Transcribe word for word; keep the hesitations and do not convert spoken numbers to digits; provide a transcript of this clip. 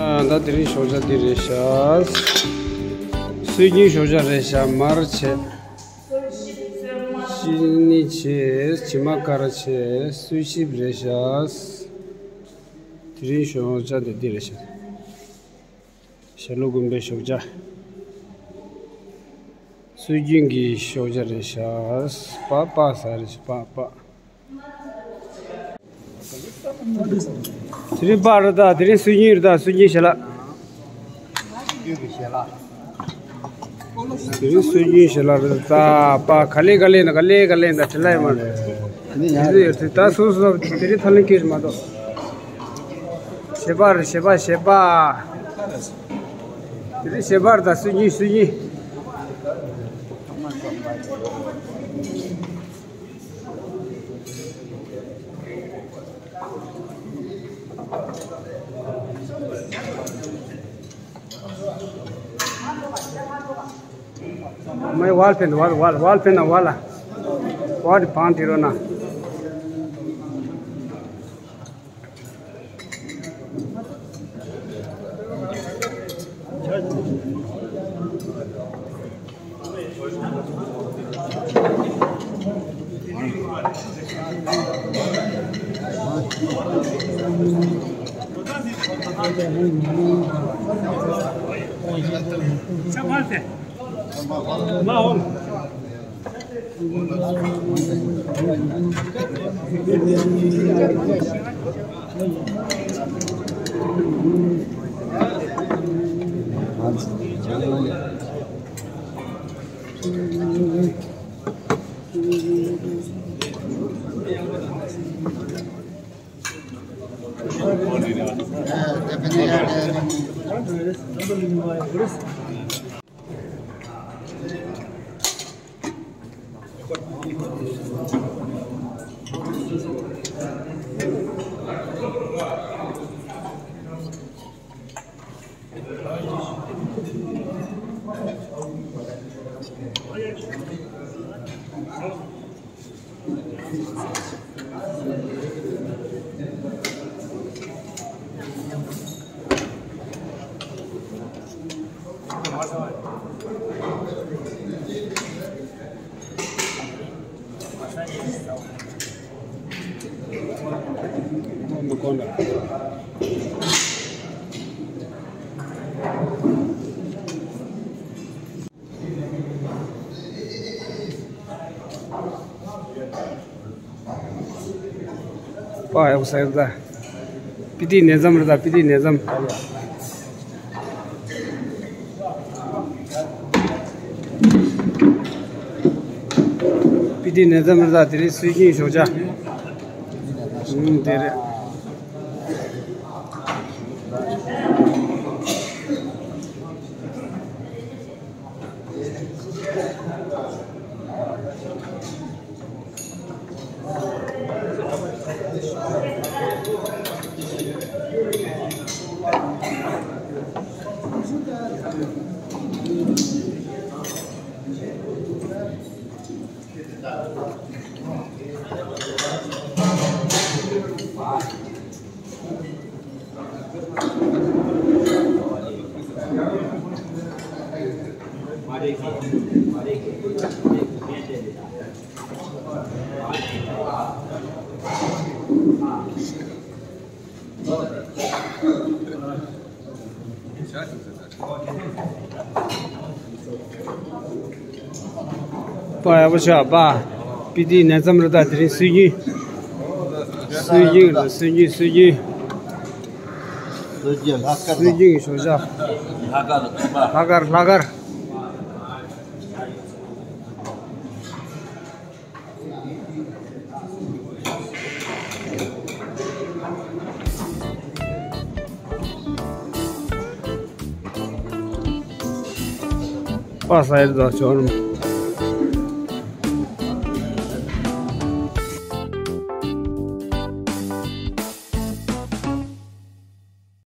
ཨ། ད་དེ་རིང་ཞོགས་ཇ་འདི་རེད་ཤག་སྲོལ་རྒྱུན་ཞོགས་ཇ་རེད་ཤག་མར་བྱས། ཤིང་ནི་བྱས། བྱེ་མ་དཀར་བྱས། སུ་ཞིབ་རེད་ཤག་དེ་རིང་ཞོགས་ཇ་འདི་འདི་རེད་ཤག་ཞྭ་ལུ་དགོན་པའི་ཞོགས་ཇ། སྲོལ་རྒྱུན་གྱི་ཞོགས་ཇ་རེད་ཤག་པགས་པགས་ཟ་རེད་ཤག་པགས་པགས། དེ་རིང་པགས་རེད་ད། དེ་རིང་སྲོལ་རྒྱུན་རེད་ད། སྲོལ་རྒྱུན་ཞལ་ལག་དེ་རིང་སྲོལ་རྒྱུན་ཞལ་ལག་རེད་ད། པགས་ག་ལེ་ག་ལེ་ན། ག་ལེ་ག་ལེ་ན། དྲི་ལ་ཡོད་མ་རེད། དེ་ཚོ་ཡོད་དེ། ད་སོ་སོ་དེ་རིང་ཐ་ལན་ཁེལ་མ་གཏོགས། ཞལ་པགས་རེད། ཞལ་པགས། ཞལ་པགས། དེ་རིང་ཞལ་པགས་རེད་ད། སྲོལ་རྒྱུན། སྲོལ་རྒྱུན། མའི་ཝལ་ཕན། ཝལ་ཝལ་ཝལ་ཕན་ན་ཝལ་ལ། ཝལ་བང་དེ་རོ་ན། པ་ཡག་ས་ཡོད་ད། སྤི་ཏི་ནས་ཙམ་རེད་ད། སྤི་ཏི་ནས་ཙམ། སྤི་ཏི་ནས་ཙམ་རེད་ད། དེ་རིང་སྲོལ་རྒྱུན་ཞོགས་ཇ། ཨུམ། དེ་རེད། པ་ཡག་པོ་ཆགས་པ། སྤི་ཏི་ནས་ཙམ་རེད་ད། དེ་རིང་སྲོལ་རྒྱུན། སྲོལ་རྒྱུན་རེད། སྲོལ་རྒྱུན། སྲོལ་རྒྱུན། སྲོལ་རྒྱུན་ལྷག་དཀར། སྲོལ་རྒྱུན་གྱི་ཞོགས་ཇ། ལྷག་དཀར་ལ་ཐོན་པ། ལྷག་དཀར། ལྷག་དཀར། པ་ས་ཡར་དང་ཅོར།